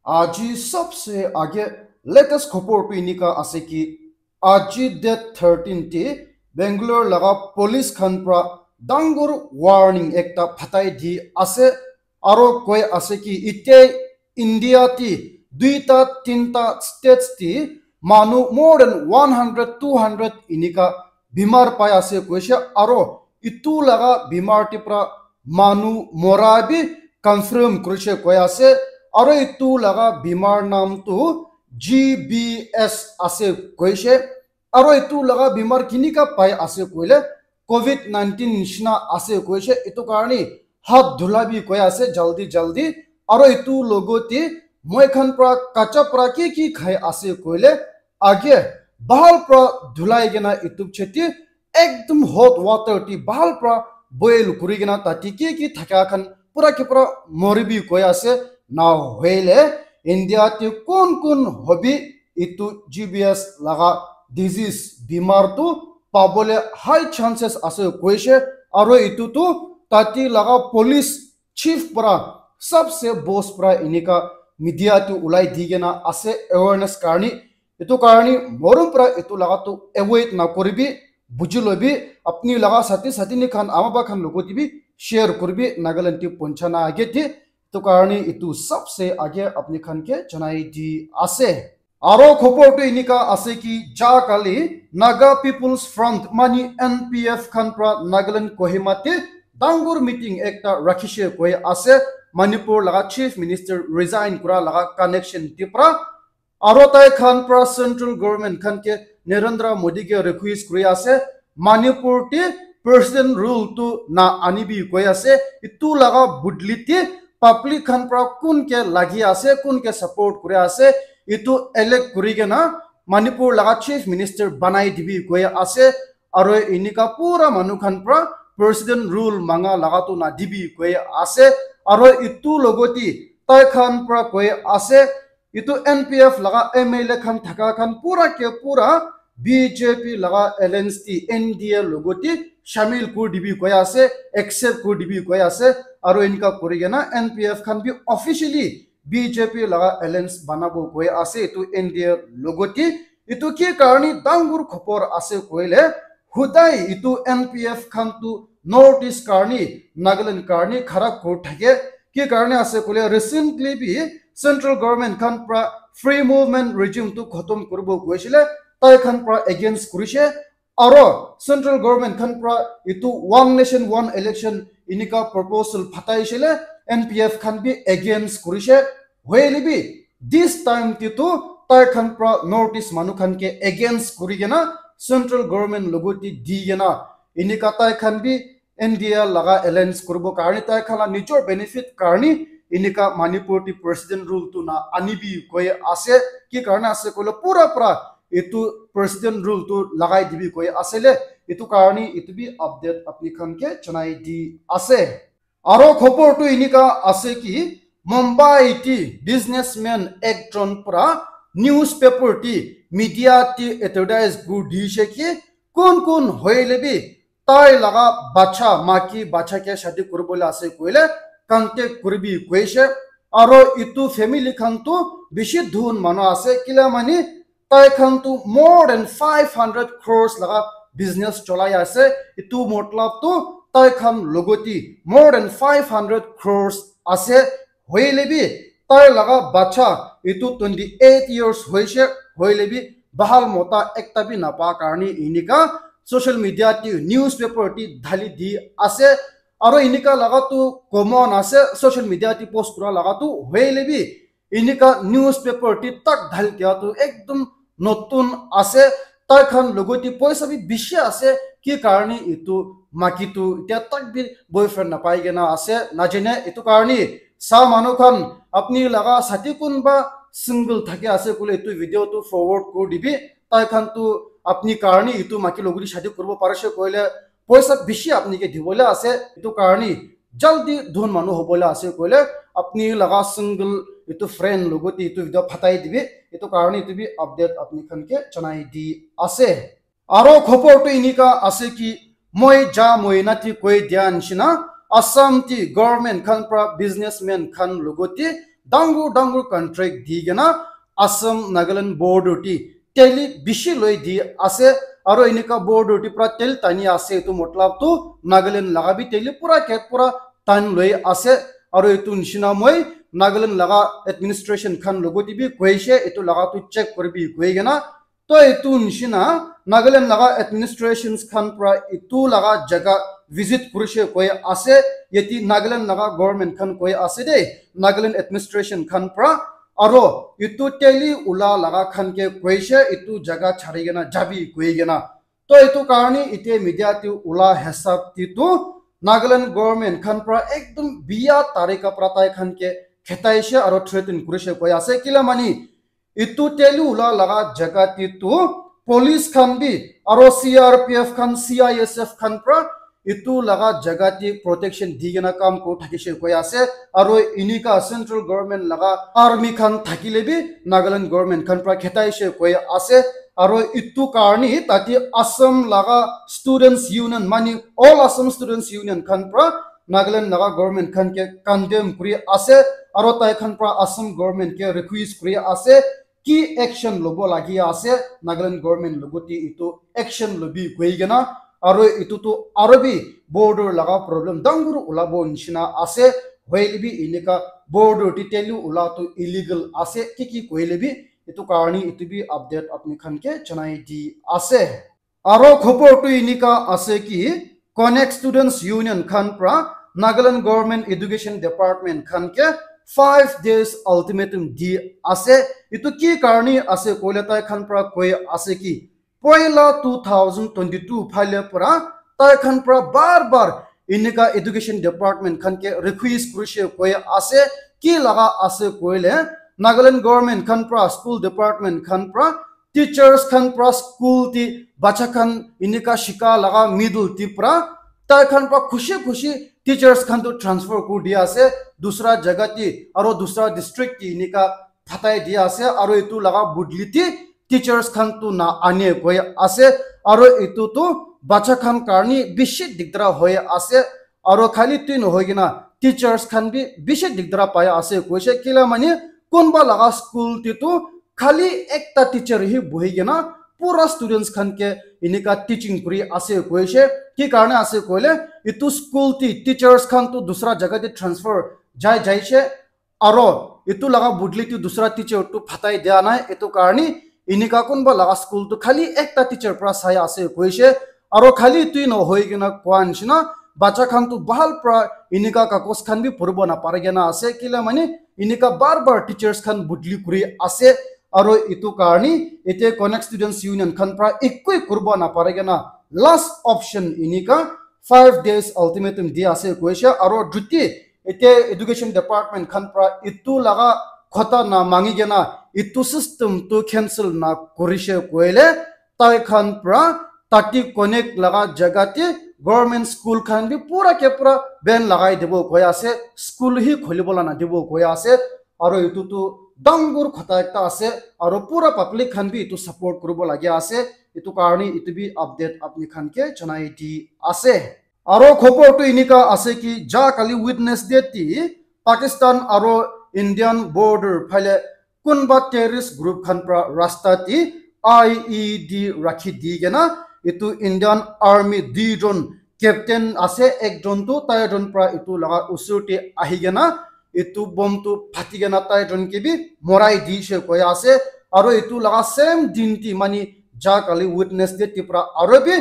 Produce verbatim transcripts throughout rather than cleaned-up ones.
Aji sabse aage latest khobor tu enika ase ki aji date thirteen te Bangalore laga police khan pra dangor warning ekta phatai di ase, aro koi ase ki ite India te duita tinta states te manu more than one hundred two hundred enika bimar pai ase koise, aro itu laga bimar te pra manu mora bi confirm kurishe koi ase, aro itu laga bimar nam tu G B S ase koise, aro itu laga bimar kinika pai ase koile covid nineteen nishina ase koise, itu karni hat dhula bi koi ase jaldi jaldi, aro itu logote moi khan pra kacha pra ki ki khai ase koile age bhal pra dhulai kena itu cheti ekdum hot water ti bhal pra boil kuri kena tati ki ki thaka khan pura ki pura mori bi koi ase, na hoile India ti kun kun hobi itu G B S laga disease bimar tu pabole high chances ase koise, aro itu tu tati laga police chief pra sabse boss pra enika media tu ulai di kena ase awareness karni, itu karni morom pra itu laga tu avoid na koribi, buji lobi, apni laga sati sati ni khan ama ba khan logot bi share koribi Nagaland ti ponchana age ti, itu karni itu sabse age apni khan ke janai di ase. Aro khobor tu enika ase ki ja kali Naga People's Front mani N P F khan pra Nagaland Kohima te dangor meeting ekta rakhishe koi ase, Manipur laga chief minister resign kura laga connection te pra, aro tai khan pra central government khan ke Narendra Modi ke request kuri ase, Manipur te president rule tu na anibi koi ase, itu laga budli te public khan pra kun ke lagi ase, kun ke support kuri ase, itu elect kuri kena Manipur laga chief minister banai dibi koi ase, aro enika pura manu khan pra president rule manga laga tu na dibi koi ase, aro itu logoti tai khan pra koi ase, itu N P F laga M L A khan thaka khan pura ke pura B J P laga alliance ti N D A logote shamil kuri dibi koi ase, accept kuri dibi koi ase, aro enika kuri kena N P F khan bi officially B J P laga alliance banabo koi ase itu N D A logote. Itu ki karni dangor khobor ase koile, hudai itu N P F khan tu North East karni, Nagaland karni khara kuri thake. Ki karni ase koile, recently bi central government khan pra free movement regime tu khotom kuribo koisile, tai khan pra against kurishe, aro central government khan pra itu one nation one election enika proposal phataisile, N P F khan bi against kurishe, hoile bi this time ti tu tai khan pra North East manu khan ke against kuri kena central government logote di kena enika tai khan bi N D A laga alliance kuribo karni tai khan la nijor benefit karni enika Manipur ti president rule tu na anibi koi ase. Ki karni ase koile pura pura itu president rule tu lagai dibi koi ase le, itu karni itu bi update apni khan ke janai di ase. Aro khobor tu enika ase ki Mumbai ti businessman ekjon pra newspaper ti media ti advertise kuri dishe ki kun kun hoile bi tai laga bacha, maki bacha ke shadi kuribole ase koile contact kuribi koishe. Aro itu family khan tu bishi dhun manu ase, kila mani tai khan tu more than five hundred crores laga business cholai ase. Itu matlab tu tai khan logoti more than five hundred crores ase. Hoile bi tai laga bacha itu twenty eight years hoishe, hoile bi bahal mota ekta bi napa karni enika social media ti newspaper ti dhali di ase. Aro enika laga tu common ase social media ti post kura laga tu, hoile bi enika newspaper ti tak dhali dia tu ekdum notun ase. Tai khan logote poisa bi bishi ase, ki karni itu maki tu itya tak bi boyfriend napai kena ase najane. Itu karni sa manu khan apni laga sati kunba single thaki ase koile itu video tu forward kuri dibi. Tai khan tu apni karni itu maki logote shadi kuribo parishe koile poisa bishi apni ke dibole ase. Itu karni jaldi dhun manu hobole ase koile apni laga single itu friend logote itu video phatai dibi. Itu karni itu bi update apni khan ke janai di ase. Aro khobor tu enika ase ki moi ja moi nati koi dia nishina Assam ti government khan pra businessman khan logote dangor dangor contract di kena Assam Nagaland border te teli bishi loi di ase, aro enika border te pra tel tani ase, etu matlab tu Nagaland laga bi teli pura ke pura tan loi ase. Aro etu nishina moi Nagaland laga administration khan logo te bi koishe, etu laga tu check kuribi koi kena. To etu nishina Nagaland laga administrations khan pra etu laga jaga visit kurishe koi ase, yate Nagaland laga government khan koi ase de, Nagaland administration khan pra, aro etu teli ula laga khan ke koishe etu jaga chari kena jabi koi kena. To etu karni ite media te ula hisab te tu Nagaland government khan pra ekdom biya tarika pra tai khan ke khetaishe aro threaten kurishe koi ase. Kila mani etu teli ula laga jaga te tu police khan bi aro C R P F khan, C I S F khan pra etu laga jaga te protection di kena kam kuri thakishe koi ase. Aro enika central government laga army khan thakile bi Nagaland government khan pra khetaishe koi ase. Aro etu karni tate Assam laga students union, mani all Assam students union khan pra Nagaland laga government khan ke condemn kuri ase. Aro tai khan pra Assam government ke request kuri ase ki action lobo lagi ase Nagaland government logote etu action lobi koi kena. Aro etu tu aro bi border laga problem dangor ulabo nishina ase. Hoile bi enika border te teli ula tu illegal ase, ki ki koile bi. Etu karni etu bi update apni khan ke janai di ase. Aro khobor tu enika ase ki Connect Students Union khan pra Nagaland Government Education Department khan ke five days ultimatum di ase. Etu ki karni ase koile tai khan pra koi ase ki poila two thousand twenty-two phaile pra tai khan pra bar bar enika education department khan ke request kurishe koi ase, ki laga ase koile Nagaland government khan pra, school department khan pra, teachers khan pra, school te bacha khan enika shika laga middle te pra tai khan pra khushi khushi teachers khan tu transfer kuri di ase dusra jaga te aro dusra district te enika phatai di ase, aro etu laga budli te teachers khan tu na ane koi ase, aro etu tu bacha khan karni bishi digdara hoi ase, aro khali tu nohoi kena teachers khan bi bishi digdara pai ase koishe. Kila mani kunba laga school te tu khali ekta teacher hi bohi kena pura students khan ke enika teaching kuri ase koishe. Ki karne ase koile etu school te teachers khan tu dusra jaga te transfer jai jaishe, aro etu laga budli tu dusra teacher tu phatai dia nai, etu karni enika kunba laga school tu khali ekta teacher pra sai ase koishe. Aro khali tu nohoi kena koa nishina bacha khan tu bahal pra enika kakos khan bi puribo napare kena ase, kila mani enika bar bar teachers khan budli kuri ase. Aro etu karni ete Connect Students Union khan pra ekoi kuribo napare kena last option enika five days ultimatum di ase koishe. Aro juti ete education department khan pra etu laga khota na mangi kena etu system tu cancel na kurishe koile tai khan pra tate Connect laga jaga te government school khan bi pura ke pura ban lagai dibo koi ase, school hi khulibo la na dibo koi ase. Aro etu tu dangor khota ekta ase, aro pura public khan bi etu support kuribo lagi ase. Etu karni etu bi update apni khan ke janai di ase. Aro khobor tu enika ase ki ja kali Wednesday te Pakistan aro Indian border phale kunba terrorist group khan pra rasta te I E D rakhi di kena etu Indian army dui jon captain ase, ekjon tu tai jon pra etu laga usur te ahi kena etu bomb tu phati kena tai jon ke bi morai dishe koi ase. Aro etu laga same din te mani ja kali Wednesday te pra aro bi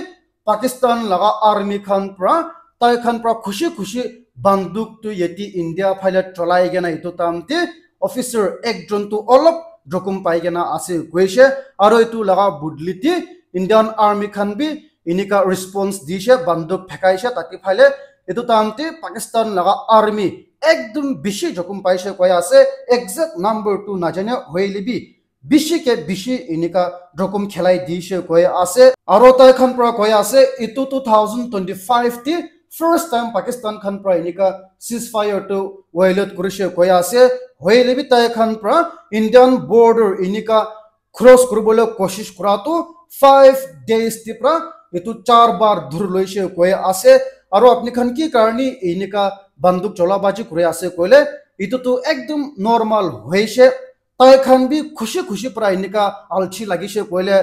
Pakistan laga army khan pra tai khan pra khushi khushi banduk tu yate India phale cholai kena etu time te officer ekjon tu olop jokhom pai kena ase koishe. Aro etu laga budli te Indian army khan bi enika response dishe, banduk phekaishe tate phale. Etu time te Pakistan laga army ekdom bishi jokhom paishe koi ase, exact number tu najane hoile bi bishi ke bishi enika jokhom khelai dishe koi ase. Aro tai khan pra koi ase etu two thousand twenty-five te first time Pakistan khan pra enika ceasefire tu violate kurishe koi ase. Hoile bi tai khan pra Indian border enika cross kuribole koshish kura tu five days te pra etu char bar dhur loishe koi ase. Aro apni khan ki karni enika banduk chola baji kuri ase koile Etu tu ekdom normal hoise. Tai khan bi khushi khushi para enika alchi lagise koile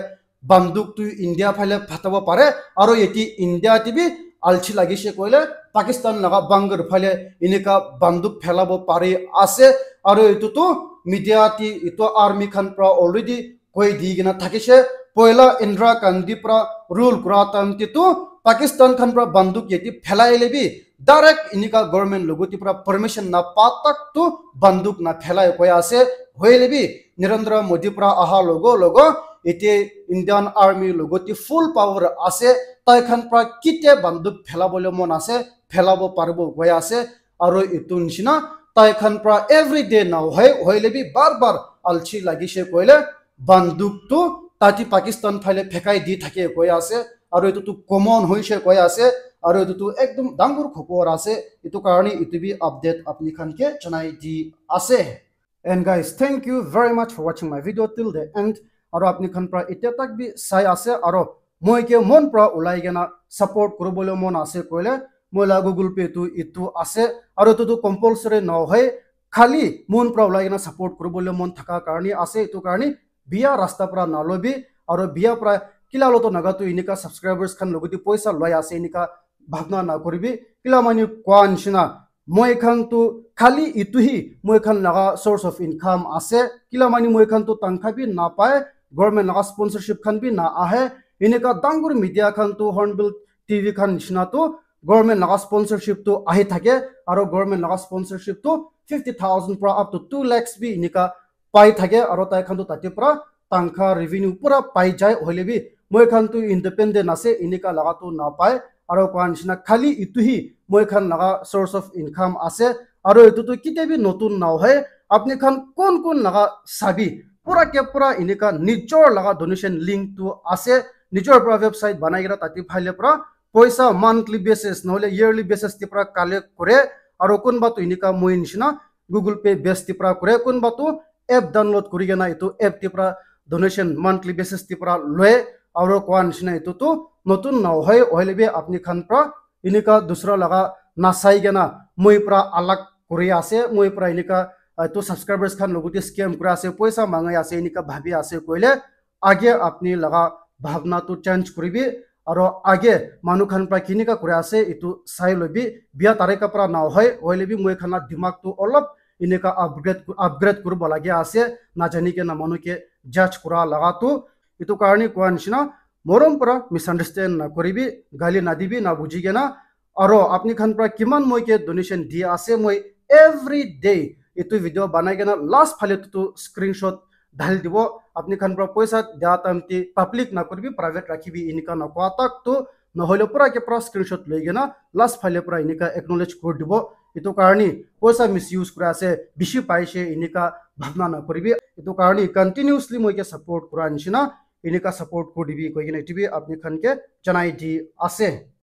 banduk tu India phale phatabo pare, aro yate India te bi alchi lagise koile Pakistan laga bangur phale enika banduk phelabo pari ase. Aro etu tu media te etu army khan para already koi di kena thakise. Poila Indira Gandhi para rule kura time te tu Pakistan khan para banduk yate phelai le bi direct enika government logo te para permission na pa tak tu banduk na phelai koi ase. Hoile bi Narendra Modi para aha logo logo ete Indian army logo te full power ase. Tai khan para kite banduk phelabole mon ase, phelabo paribo koi ase. Aro etu nishina tai khan para every day na hoi, hoile bi bar bar alchi lagise koile banduk tu tati Pakistan phale phekai di thake koi ase. Aro etu tu common hoise koi ase. Aro etu tu ekdom dangor khobor ase. Etu karne etu bi update apni khan ke janai di ase. And guys, thank you very much for watching my video till the end. Aro apni khan para etia tak bi sai ase, aro moi ke mon para ulai kena support kuribole mon ase koile, moi la Google Pay tu etu ase, aro etu tu compulsory na hoi, khali mon para ulai kena support kuribole mon thaka karne ase, etu karne biya rasta para nalobi, aro biya para kila loto naga tu enika subscribers khan logote poisa loi ase enika bhabna na kuribi, kila mani koa nishina moi khan tu khali etu hi moi khan laga source of income ase. Kila mani moi khan tu tangkha bi na pai, government laga sponsorship khan bi na ahe. Enika dangor media khan tu Hornbill T V khan nishina tu government laga sponsorship tu ahi thake, aro government laga sponsorship tu fifty thousand para up to two lakhs bi enika pai thake, aro tai khan tu tate para tangkha revenue pura pai jai, hoile bi moi khan tu independent ase, enika laga tu na pai. Aro koa nishina khali etu hi moi khan laga source of income ase, aro etu tu kite bi notun na hoi. Apni khan kon kon laga sabi, pura ke pura enika nijor laga donation link tu ase, nijor para website banai kena tate phale para poisa monthly basis nohole yearly basis te para collect kore, aro kunba tu enika moi nishina Google Pay base te para kore, kunba tu app download kuri kena etu app te para donation monthly basis te para loi, aro koa nishina etu tu notun na hoi, hoile bi apni khan para enika dusra laga nasai kena moi para alag kuri ase, moi para enika etu subscribers khan logote scam kuri ase, poisa mangai ase enika bhabi ase koile, age apni laga bhabna tu change kuribi, aro age manu khan para kinika kuri ase etu sai lobi. Biya tarika para na hoi, hoile bi moi khan la dimag tu olop enika upgrade upgrade kuribo lage ase, na jani kena manu ke judge kura laga tu. Etu karne koa nishina morom para misunderstand na kuribi, gali na dibi na buji kena. Aro apni khan para kiman moi ke donation di ase, moi every day etu video banai kena last phale tu screenshot dhali dibo. Apni khan para poisa dia time te public na kuribi, private rakhibi, enika na koa tak tu, nohole pura ke pura screenshot loi kena last phale para enika acknowledge kuri dibo. Etu karne poisa misuse kura ase, bishi paise enika bhabna na kuribi. Etu karne continuously moi ke support kura nishina enika support kuri dibi koi kena etu bi apni khan ke janai di ase.